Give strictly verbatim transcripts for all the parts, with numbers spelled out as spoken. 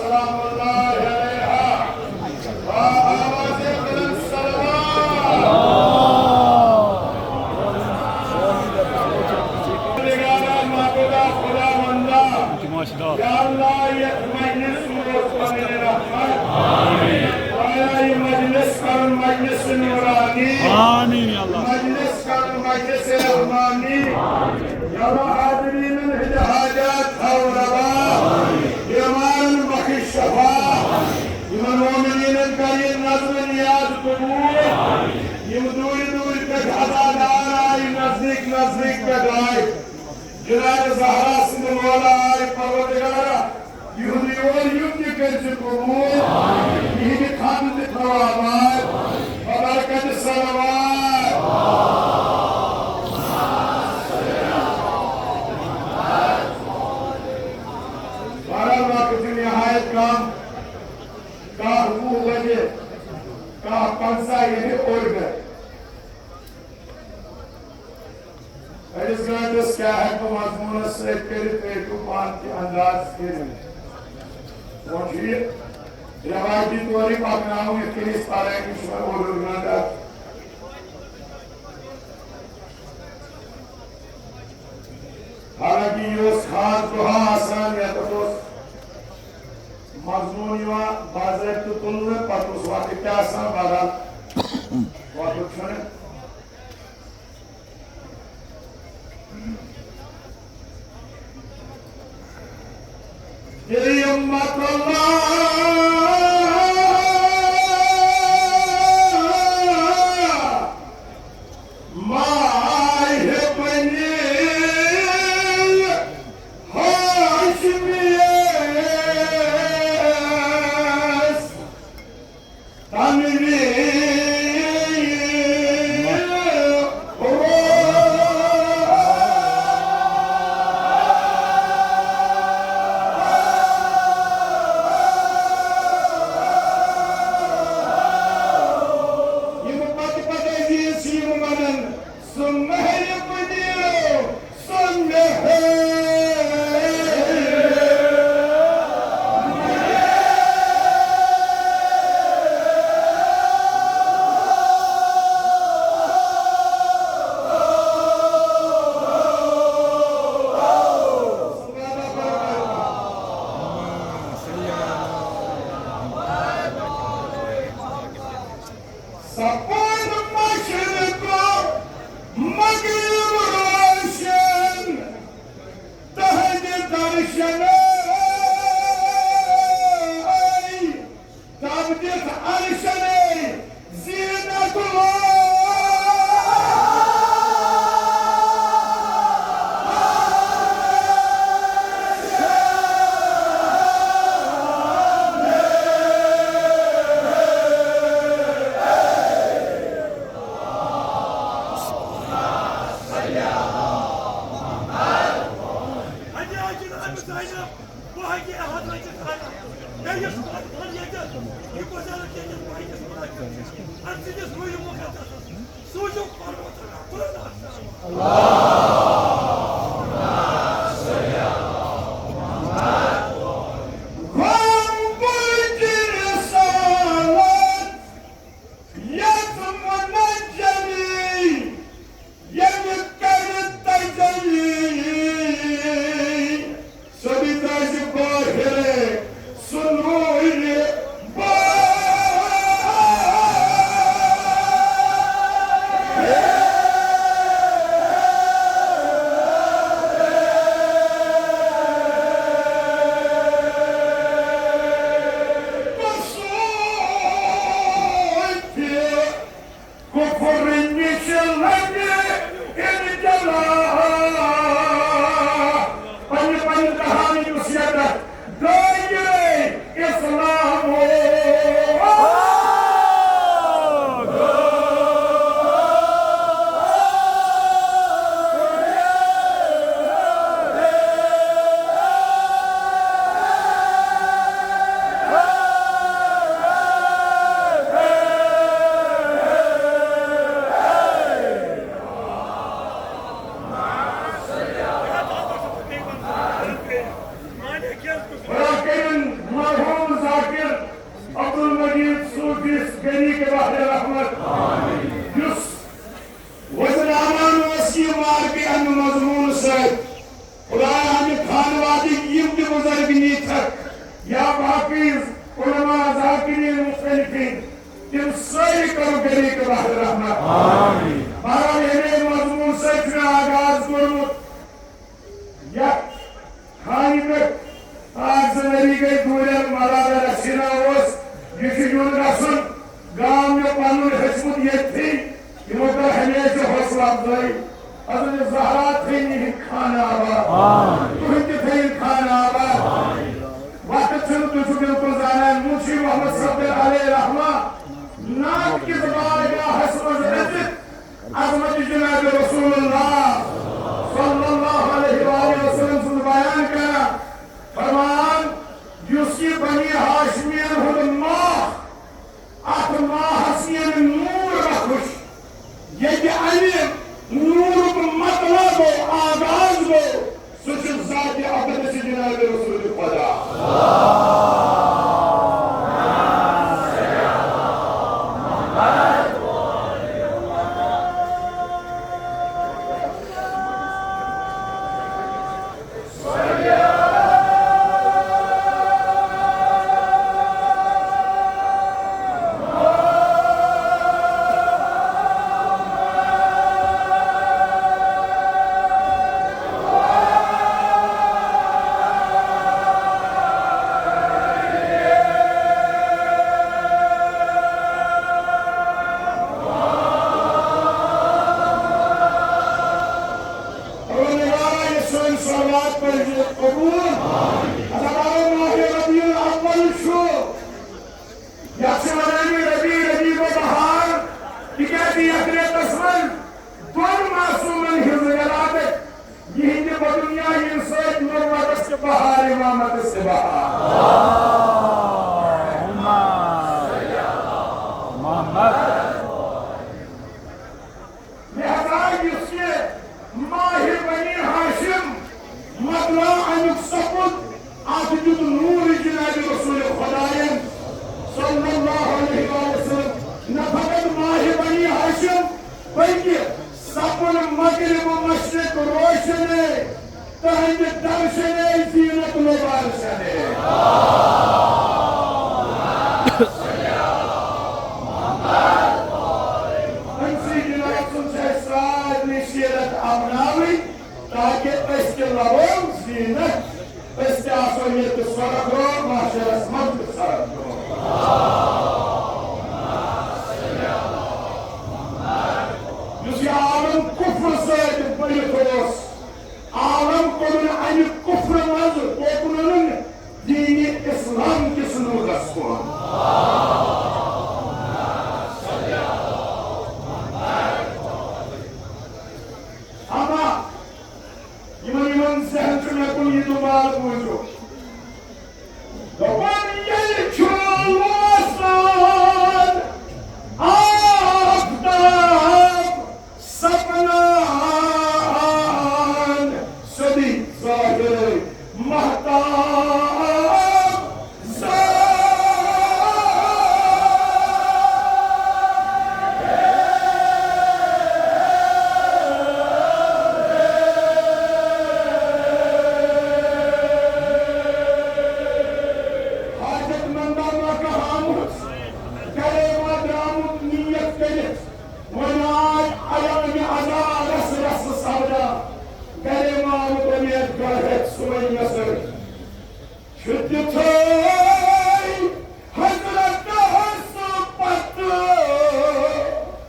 سلام الله علیها. با آواز بلند صلوات. پروردگارا، معبودا، خداوندا، یا اللہ، یتھ مجلس منٛز روز پنٕنۍ رحمت. آیا یہ مجلس کرن مجلس نورانی. آمین یا اللہ. مجلس کرن مجلس رحمانی. یا اللہ، حاضرینن ہٕنٛدۍ حاجات تھاو روا. بیمارن بخش شفا. یِمن مومنینن کر یہِ نظم نیاز قبول. یِم دوٗرِ دوٗرِ پٮ۪ٹھ عزادار آیہِ، نزدیٖک نزدیٖک پٮ۪ٹھ آیہِ. جناب زہرا سٕنٛدِ مولا آیہِ، پروردگارا، یِہُنٛد یور یُن تہِ کٔرۍ زِ قبول. یِہِنٛدِ خانہٕ تہِ تھاو آباد. ببرکت صلوات. بہرحال، وقت چھُ نہایت کم، کاہ وُہ بجے، کاہ پنٛژاہ یعنی اوٚڑ گٲنٛٹہٕ۔ أڑِس گٲنٛٹَس کیٛاہ ہٮ۪کہٕ بہٕ مضموٗنَس سۭتۍ کٔرِتھ، تُہۍ ہیٚکِو پانہٕ تہِ انداز کٔرِتھ۔ وۄنۍ چھُ یہِ رٮ۪وایتی طورٕے پَکناوُن، یِتھ کٔنۍ أسۍ پَران چھِ، یِمَن اوٚڑ اوٚڑ گٲنٛٹہٕ۔ حالانکہ یہِ اوس خاص دۄہ آسان، یَتھ اوس مضموٗن یِوان باضٲبطہٕ تُلنہٕ، پَتہٕ اوس وقت تہِ آسان، بہرحال، وقت چھُنہٕ۔ اے امت اللہ، ماہ بنی ہاشمیس تنویر۔ یِم پتہٕ پتہٕ عزیز چھِ یِم ونان، سُہ مہرِ مدیٖرو۔ سپُد مشرق و مغرب روشن، تہنٛدِ درشنہٕ تپدِتھ عرشنَے زینت لوگ۔ ییٚمہِ کرِ تجلی، سُہ تہِ ترٛٲوزِ بٲہِرے، سُہ نوٗرِ بٲہِر۔ یا باقی علماء ذاکرین مختلفین، تم سٲری کرو غریق بحر رحمت۔ آمین۔ بہرحال، ییٚمے مضمون سۭتۍ چھُ مےٚ آغاز کوٚرمُت۔ یتھ خانہِ پٮ۪ٹھ پانٛژھ زٕ ؤری گٔے دوٗرٮ۪ن مرادن اسینا اوس، یہِ چھُ یُن گژھُن۔ گام مےٚ پنُن ہیوٚچھمُت ییٚتھی، یِمو کٔر ہمیشہِ حوصلہٕ افزٲیی۔ حضرت زہرا تھٲیِن یِہِنٛدۍ خانہٕ آباد۔ آمین۔ تُہٕنٛدۍ تہِ تھٲیِن خانہٕ آباد۔ آمین۔ وقت چھُنہٕ، تُہۍ چھِو بِلکُل زانان، منشی محمد صفدر علیہ رحمہ ناٹہٕ کِس بارگاہس منٛز أژِتھ عظمت جناب رسول اللہ صلی اللہ علیہ وآلہ وسلم سُنٛد بیان کران، فرمان، یُس یہِ بنی ہاشمین ہُنٛد ماہ، اتھ ماہس ییٚمہِ نوٗر بخش، ییٚتہِ امہِ نوٗرُک مطلب گوٚو، آغاز گوٚو، سُہ چھُ ذاتِ اقدس جناب رسول خدا۔ پروردگارا، یہِ سٲنۍ صلوات پٔرزِ قبوٗل۔ اَتھ ہسا پَرو ماہِ ربیع الاول چھُ، یَتھ چھِ وَنان یہِ ربیع، ربیع گوٚو بہار، تِکیٛازِ یَتھ رٮ۪تَس منٛز دۄن معصوٗمَن ہٕنٛز ولادت، یِہِنٛدِ بدُنیا یِنہٕ سۭتۍ نبوتَس تہِ بہار، اِمامَتَس تہِ بہار۔ اللہم محمد۔ لہذا یُس یہِ ماہِ بنی ہاشم مۄکلاو، اَمیُک سپُد، اَتھ دیُت نوٗر جناب رسول خدایَن صلی اللہ علیہ وآلہ وسلم۔ نہ فقط ماہِ بنی ہاشم، بلکہ سپُد مغرب و مشرق روشنے، تہنٛدِ درشنے زینت و بارشنے۔ أمۍ سٕے جناب سُنٛد چھِ اَسہِ سارنٕے سیرت اپناوٕنۍ، تاکہ أسۍ تہِ لبو زینت، أسۍ تہِ آسو ییٚتہِ سرخرو، محشرس منٛز تہِ سرخرو۔ یُس یہِ عالم کفر سۭتۍ بٔرِتھ اوس، عالم کوٚرُن اَمہِ کفرٕ منٛز، توکُن اوٚنُن دین اسلام کِس نورس کُن۔ اما یِمن، یِمن ذہن چھُ مےٚ کُن یہِ دُبارٕ بوٗزِو۔ دوٚپُن، ییٚلہِ چھُ وسان آفتاب سپنان سیوٚدُے ظٲہِر مہتاب ظٲہِر۔ حاجت مندہ ما کانٛہہ آمُت، گرے ما درٛامُت نیت کٔرِتھ، وۄنۍ آے ایامِ عزا رس رس سودا، گرے ما آمُت اُمید گڑھ ہٮ۪تھ سُہ وۄنۍ مےٚ سۭتۍ۔ چھُ تِتھُے حضرتس پتہٕ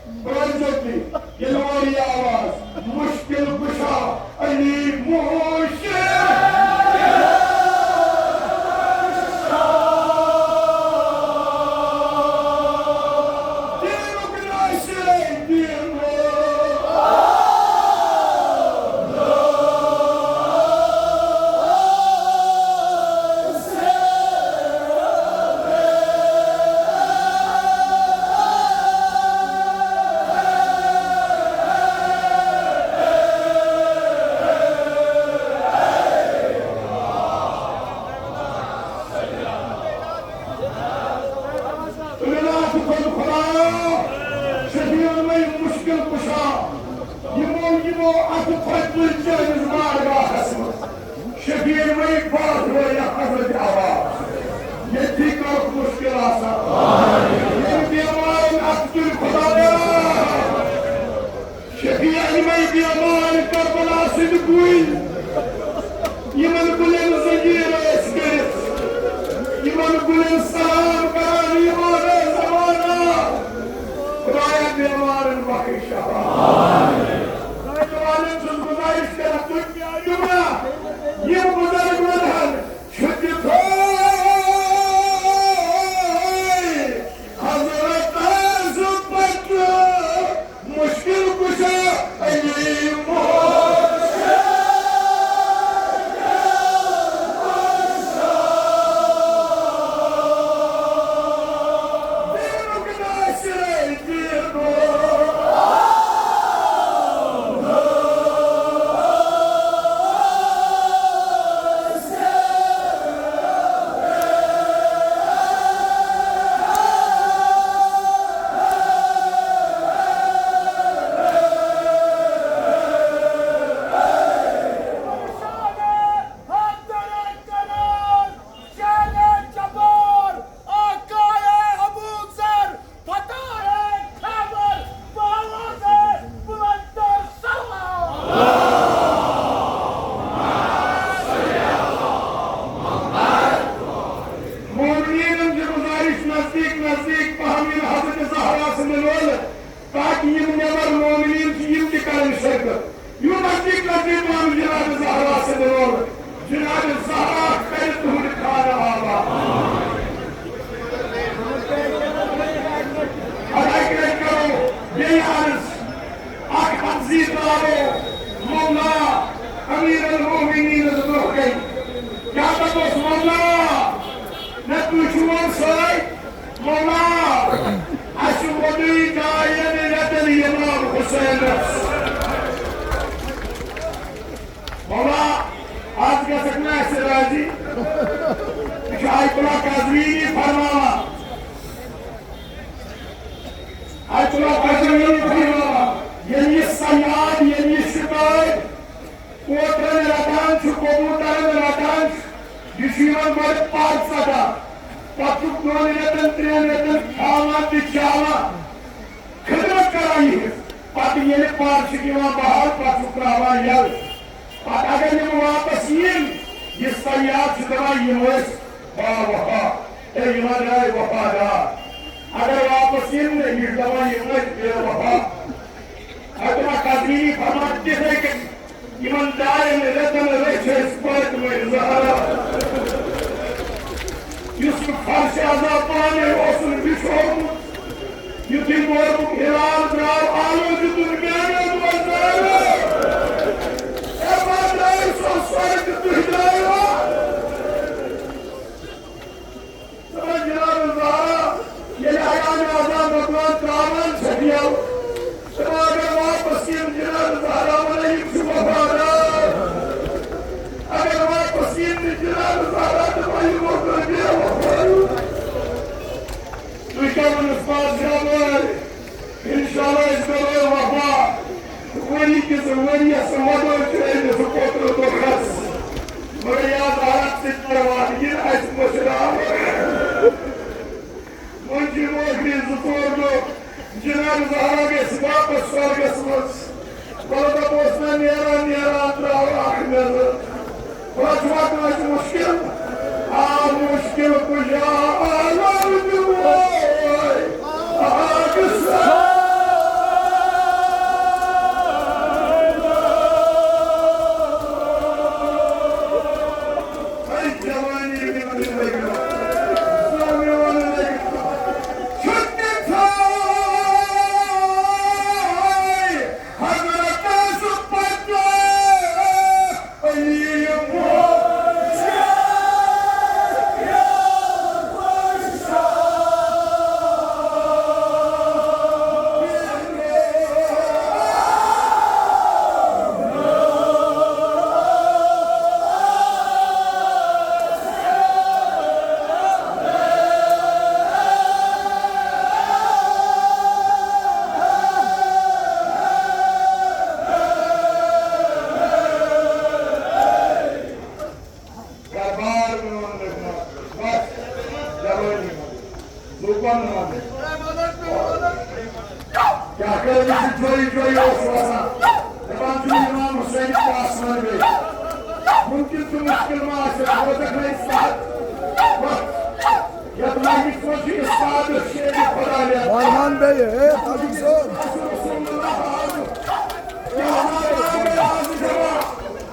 بوٗزِو تُہۍ ییٚلہِ اورٕ یہِ آواز، مُشکِل کُشا علی موشے۔ دینُک نشے دینُک۔ تُلِو اَتھٕ تھوٚد خۄدایا، شفیعن وَے مُشکِل کُشا، یِمو، یِمو اَتھٕ تھوٚد تُلۍ چٲنِس بارگاہس منٛز۔ شفیعن وَے بار ہیوٚر یا حضرت عباس۔ یِم بیمارن اَتھ کُن خدایا، شفیع یِمے بیمار کربلا سٕنٛدۍ گُلۍ، یِمن گُلٮ۪ن زنجیٖر ٲسۍ کٔرِتھ، یِمن گُلٮ۪ن سلام کران یِمن زمانہ۔ خدایا بیمارن بخش شفا۔ نوجوانن چھُس گُزٲرِش کران، تُہۍ تہِ یِیِو نا، یِم بُزرگ ونہن، چھُ تِتھُے حضرت آسہِ پتہٕ مشکل کشا علی محمد۔ شان جبار، آقای ابوذر، فتای خیبر، بآواز بلندتر صلوات۔ مومنینن چھِ گزارش نزدیک نزدیک پہم یِن حضرت زہرا سٕنٛدِ لولہٕ، تاکہ یِم نٮ۪بر مومنین چھِ، یِم تہِ کرن شرکت۔ یِم نزدیک نزدیک پہم جناب زہرا سٕنٛدِ لولہٕ۔ جناب زہرا کرِ تُہُنٛد خانہ آباد۔ خداے کرِ کرو بیٚیہِ عرض، اکھ عرضی ترٛاوو مولا امیر المومنینس برونٛہہ کَنہِ۔ کیٛاہ دَپوس مولا؟ نہ تُہۍ چھِو وۄنۍ سٲنۍ۔ مولا، اَسہِ ووٚنُے ڈاین رٮ۪تن امام حسینس۔ مولا، از گژھکھ نہٕ اَسہِ راضی۔ یہِ چھُ آیت اللہ قزوینی فرماوان۔ آیت اللہ قزوینی فرماوان، ییٚلہِ یہِ صیاد، ییٚلہِ یہِ شِکٲرۍ کوترن رٹان چھُ، کبوترن رٹان چھُ، یہِ چھُ یِمن گۄڈٕ پر ژٹان، پتہٕ چھُکھ دۄن رٮ۪تن، ترٛٮ۪ن رٮ۪تن کھاوان تہٕ چاوان، خدمت کران یِہٕنٛز۔ پتہٕ ییٚلہِ پر چھُکھ یِوان بحال، پتہٕ چھُکھ ترٛاوان یَلہٕ۔ پتہٕ اگر یِم واپس یِن، یہِ صیاد چھُ دپان، یِم ٲسۍ با وفا، تہٕ یِمن آے وفادار۔ اگر واپس یِن نہٕ، یہِ چھُ دپان، یِم ٲسۍ بے وفا۔ فتویٰ قزوینی فرمان تِتھے کٔنۍ، یِمن ڈاین رٮ۪تن رٔچھۍ أسۍ فاطمہ زہرا۔ یُس نہٕ فرش عذاب پانے اوسُن بِچھومُت، یُتھُے غروبُک ہلال درٛاو، آلو دیُتُن میانیو دوستانو۔ اے پتہٕ درٛایہِ سۄ سڑکہِ، تُہۍ درٛایوا؟ دپان، جناب زہرا، ییٚلہِ ایام اعضا مۄکلان ترٛاوان چھَکھ یَلہٕ، دپان، اگر واپس یِن جناب زہرا، وَنان، یِم چھِ وفادار۔ اگر واپس یِن نہٕ جناب زہرا، دپان، یِمو کٔر بے وفٲیی۔ تُہۍ کیٛاہ ؤنِو، پادشاہ بٲے؟ انشاءاللہ أسۍ کرو وفا۔ ؤری کِس ؤریَس وَدو چھِ أمِس کوترٕ دۄہَس۔ مگر یاد آرام سۭتۍ پَرواز یِن اَسہِ مٔشراونہٕ۔ وۄنۍ چھِ یِم ٲخری زٕ ژور دۄہ۔ جناب زہرا گژھِ واپس سۄرگَس منٛز۔ وَلہٕ دَپوس نہ، نیران نیران ترٛاو اَکھ نظر۔ خۄدا چھُوا کٲنٛسہِ مُشکِل؟ آ، مُشکِل کُجا عالم دِموے۔ آ، کُس ہے جوانی میون لگا، سونیون لگا۔ چھُٹہِ تھٲے حضرت سُپتو علی موسیٰ۔ پنُن وَنُن۔ کیٛاہ کَرو، یہِ چھُ جوٚیہِ جوٚیہِ اوس وَسان۔ دَپان چھُ، امام حسین پاس وَنہٕ بیٚیہِ۔ مُمکِن تہٕ مُشکِل ما آسہِ، روزَکھ نہٕ اِصلاحَت؟ وَتھ۔ یَتھ مَسجِد منٛز چھُ اِصلاحَت شیرِ خۄدا لیکھان۔ وَن وَن بیٚیہِ، ہے، طبیب صٲب۔ رسول اللہ آز۔ کیٛاہ وَنہٕ آز جمع؟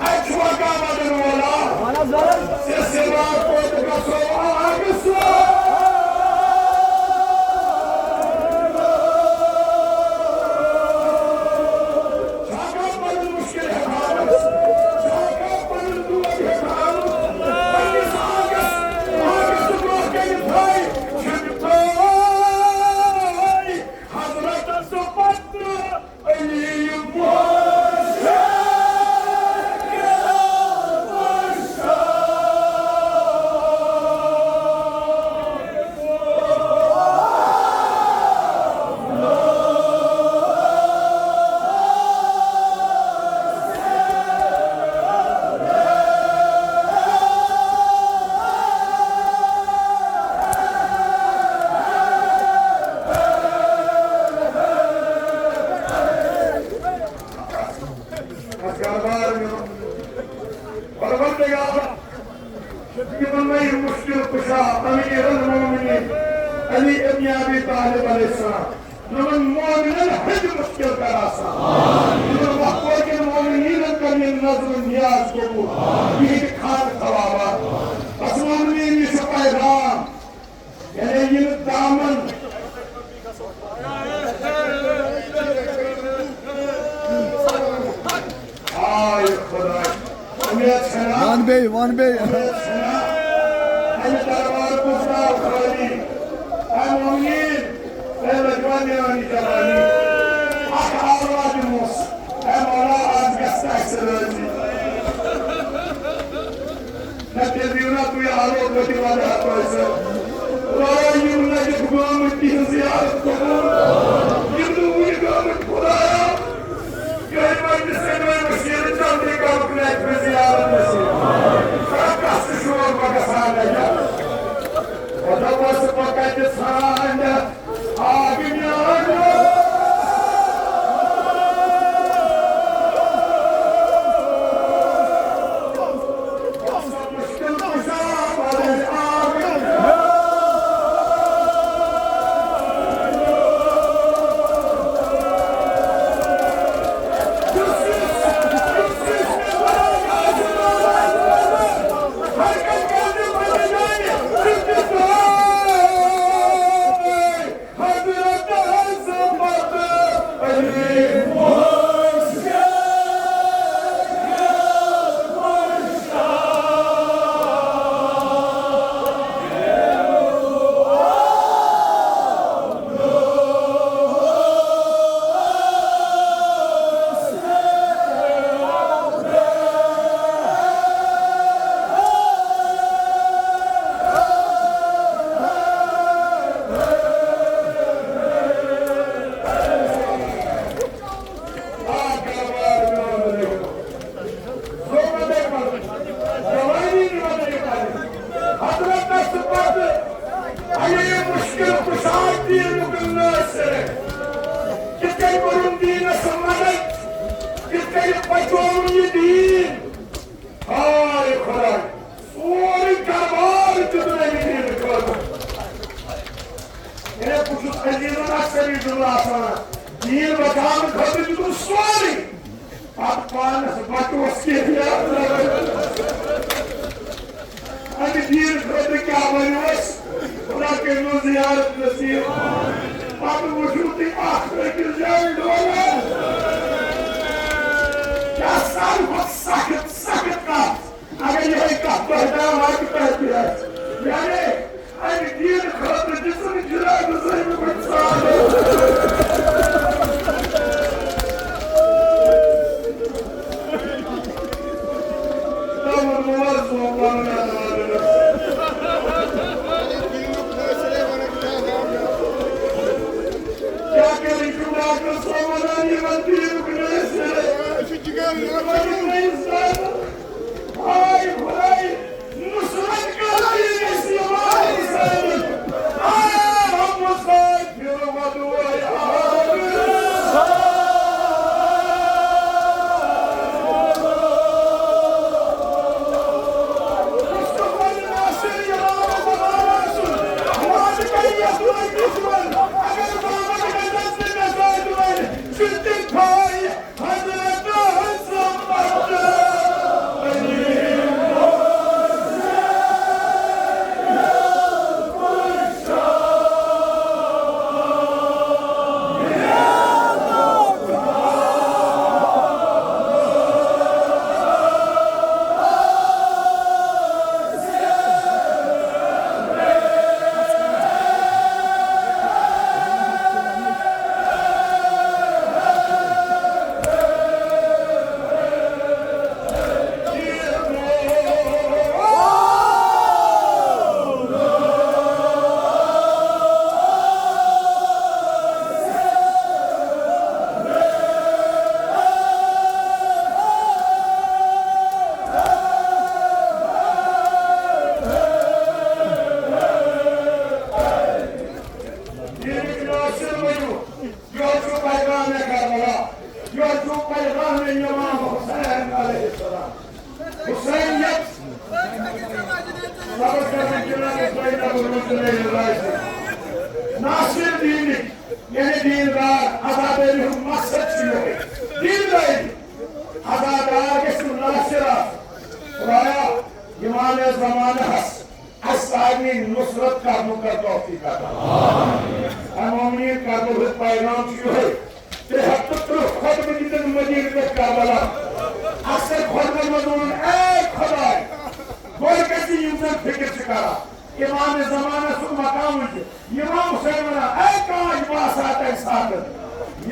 اَتہِ چھُوا کانٛہہ وَدَن وول؟ اَہَن حظ، اَہَن حظ۔ ژےٚ سِوار کوٚت گژھو آگہٕ سۭتۍ؟ چھا کانٛہہ پَنُن مُشکِل ہٮ۪کان؟ چھا کانٛہہ پَنُن دود ہٮ۪کان؟ پنٛنِس آگَس، آگَس تہٕ برٛونٛہہ کَنہِ تھٲے چھِنہٕ تھٲے حضرتَس پَتہٕ۔ پروردگار، یِمن نَے مُشکِل کُشا امیر المومنین علی ابن ابی طالب علیہ السلام، یِمن مومنن ہٕنٛدۍ مُشکِل کر آسان۔ یِمن وقتہٕ کٮ۪ن مومنیٖنن کر یِم نظر و نیاز قبول، یِہِنٛدِ خانہٕ ثوابات۔ بس مومنیٖن، یہِ چھُ پیغام۔ یعنی یِم دامن۔ آے خداے۔ اُمید چھنا۔ وَن بیٚیہِ، وَن بیٚیہِ۔ اُمید چھنا۔ اَمہِ دربار کُس ناو خٲلی؟ اے مومنیٖن، اے لٔجوانیانی جوانی۔ اکھ آلوا دِموس۔ اے مولا، آز گژھ نہٕ اَسہِ رٲضی۔ نہ تیٚلہِ دِیِو نا تُہۍ آلو توتہِ وجہ تۄہہِ سۭتۍ۔ خدایا، یِم نہ چھِ گٲمٕتۍ تِہِنٛز زیارت قبوٗل۔ یِم نہٕ وُنہِ گٲمٕتۍ، خدایا، یِہوٚے مجلس ہے، یِہوٚے وسیلہٕ جلدی کَرُکھ نہ اَتہِ زیارت نصیٖب۔ خبر کَس تہِ شور ما گژھان اَتہِ۔ خدا بس پَکان تہِ ژھانٛڈ۔ جوانی نِوان یہِ پنٕنۍ۔ حضرتس پتہٕ علی مشکل کشا دین مکن ناصر۔ کِتھ کٔنۍ کوٚرُن دیٖنس مدد؟ کِتھ کٔنۍ بچووُن یہِ دیٖن؟ ہاے خداے، سورُے دربار دیُت أمۍ دیٖنہٕ خٲطرٕ۔ یعنی بہٕ چھُس عزیزن اکثر عزیزن آسان، دیٖن بچاونہٕ خٲطرٕ دیُتُم سورُے۔ پتہٕ پانس بچوس کینٛہہ یاد روزان۔ امہِ دیٖن خٲطرٕ کیٛاہ ونو أسۍ؟ خدا کٔرِنو زیارت نصیب۔ پتہٕ وٕچھِو تُہۍ اکھ أکِس جایہِ ڈولان۔ کیٛاہ ساروی کھۄتہٕ سخت، سخت کتھ؟ اگر یِہوٚے کتھ تۄہہِ تام واتہِ، تۄہہِ تہِ آسہِ۔ یعنی، امہِ دیٖنہٕ خٲطرٕ دِژٕن جِناب زٲنِمٕتۍ ژالو۔ تامَن مُبارک سُنٛد پَنُن اعتماد۔ کیٛاہ کَرِ یہِ ڈاکٹر صٲب وَنان یِمَن دیٖنُک نٔے سِرٕ؟ یِمَن یہِ نٔے سِرٕ۔ ہاے خداے، نصرت کر دین اسلام حسین۔ آ، ہم نصرت کرنُک کر توفیق عطا۔ اے مومنین، کربلہُک پیغام چھُ یِہوٚے۔ ترٛےٚ ہَتھ تہٕ ترٕٛہ خطبہٕ دِتِن مدیٖنہٕ پٮ۪ٹھ کربلا۔ اکثر خطبن منٛز ووٚنُن، اے خداے، گۄڈٕ گژھِ یِم زن فکر چھِ کران۔ امام زمانہ سُنٛد مقام وٕچھِتھ، امام حسین ونان، اے کاش بہٕ آسہٕ ہا تمہِ ساتہٕ،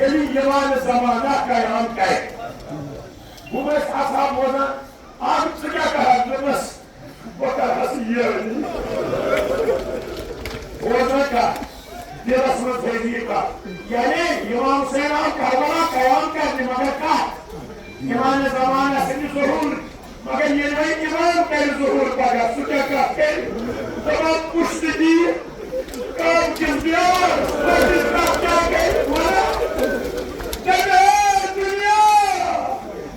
ییٚلہِ امام زمانہ قیام کرِ۔ ہُم ٲسۍ اصحاب بوزان، آز ژٕ کیٛاہ کرکھ؟ دوٚپمس، بہٕ کرٕ ہس یہِ۔ بوزنہٕ کتھ، دِلس منٛز تھٲیزِ یہِ کتھ۔ یعنی امام حسین آو کربلا قیام کرنہِ، مگر کتھ؟ امام زمانہ سٕنٛدِ ظہوٗر، مگر ییٚلہِ وۄنۍ امام کرِ ظہوٗر پگاہ، سُہ کیٛاہ کتھ کرِ؟ دپان پُشتہٕ دِیہِ کعبہٕ کِس دیوارس، پٔتِس کتھ کیٛاہ کرِ؟ ونان، دپہِ، اے دُنیا،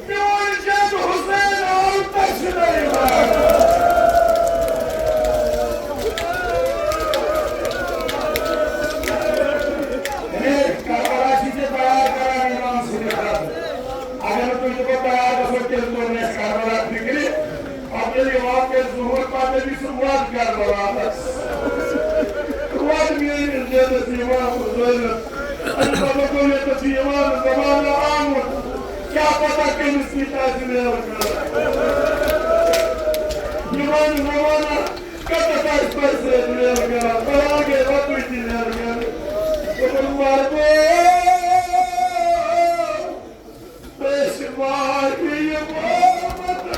میون جد حسین آو تسلے۔ ہے، کربلا چھِ ژےٚ تیار کران امام سٕنٛدِ خٲطرٕ۔ اگر نہٕ تُہۍ تہِ پتہٕ تیار گژھو، تیٚلہِ توٚر نہٕ اَسہِ کربلا فِکرِ۔ پتہٕ ییٚلہِ امام کرِ ظہوٗر، پتہٕ دٔپہِ سُہ، وَد کربلا، وَد میٲنِس جدس امام حسینس۔ اَمہِ پتہٕ گوٚو ییٚتٮ۪تھ چھُ امام زمانہ آمُت، کیٛاہ پتہ کٔمِس نِش آسہِ نیرُن۔ امام زمانہ کَتٮ۪تھ آسہِ تۄہہِ سۭتۍ نیرُن کران؟ تۄہہِ آگے وَتُے تہِ نیرُن کران۔ دوٚپُن، مَربو، پیش ماہی محمد۔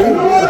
ہے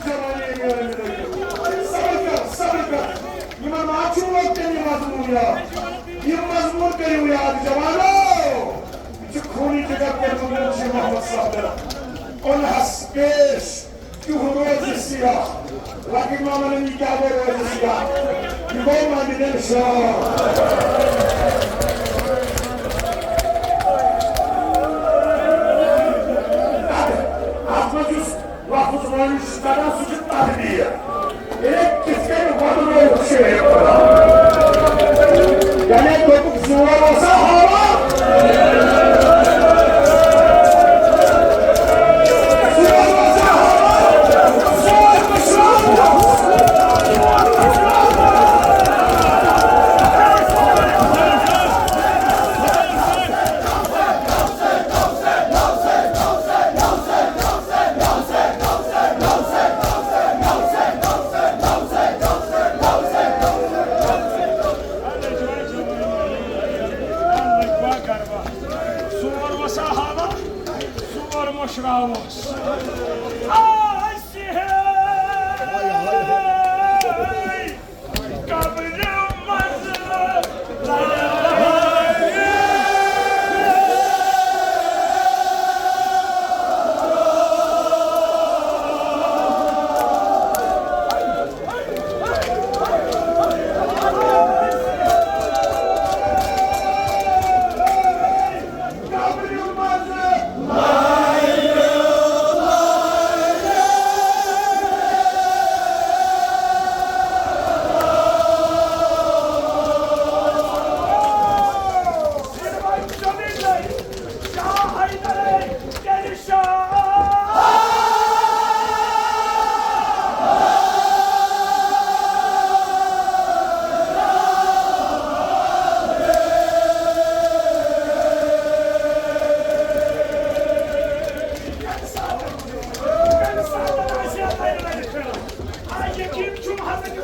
جوانی میٲنۍ لٔڑکہٕ، صبر کر، صبر کر۔ یِمن ما چھُو وۄنۍ تیٚلہِ یہِ مضموٗن یاد؟ یِم مضموٗن کٔرِو یاد، جوانو۔ یہِ چھُ خوٗنی جگر کوٚرمُت مُنشی محمد صٲبن۔ کۄلہس پیش، تِہُنٛد روزِ سیاہ۔ لۄکٕٹۍ مامن یہِ کیٛاہ گوٚو روزِ سیاہ؟ یہِ گوٚو مندِ دِل شاہ۔ اتھ منٛز یُس لفظ وٲنِج چھُ ژٹان، سُہ چھُ تحبیٖر۔ یعنی کِتھ کٔنۍ وَنو شعر؟ یعنی دوٚپُکھ زور اوسا ہاوان؟ زور اوسا ہاوان؟ زور پٔشراوُن۔ زور وسا ہاوان، زور مشراوس۔ آسہِ ہے قبرِ منٛز۔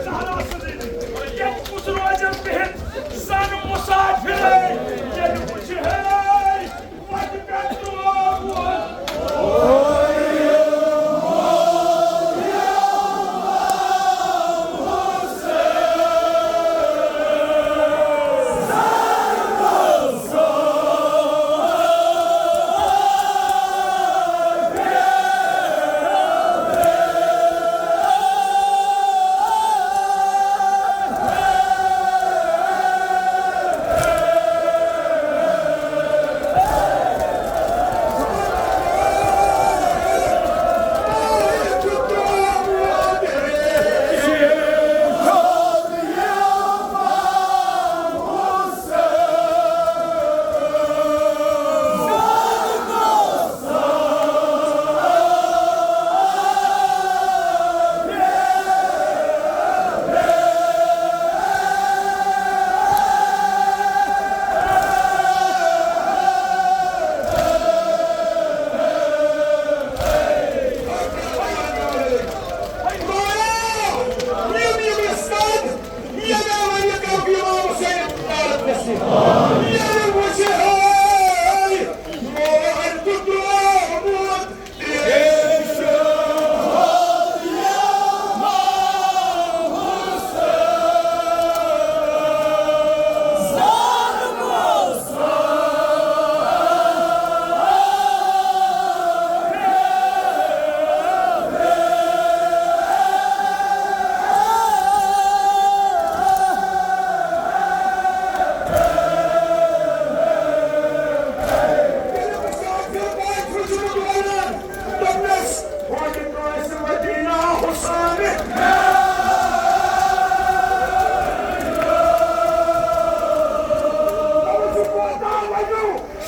زہرا سٕنٛدۍ ییٚتہِ کُس روزن بِہِتھ زن مُسافِرے، ییٚلہِ وٕچھِ ہے وتہِ پٮ۪ٹھ ترٛووُن۔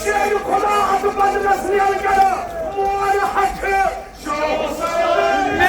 شیر خدا اتھ بدنس نیل کرا مول ہتھِ شاہ حسین۔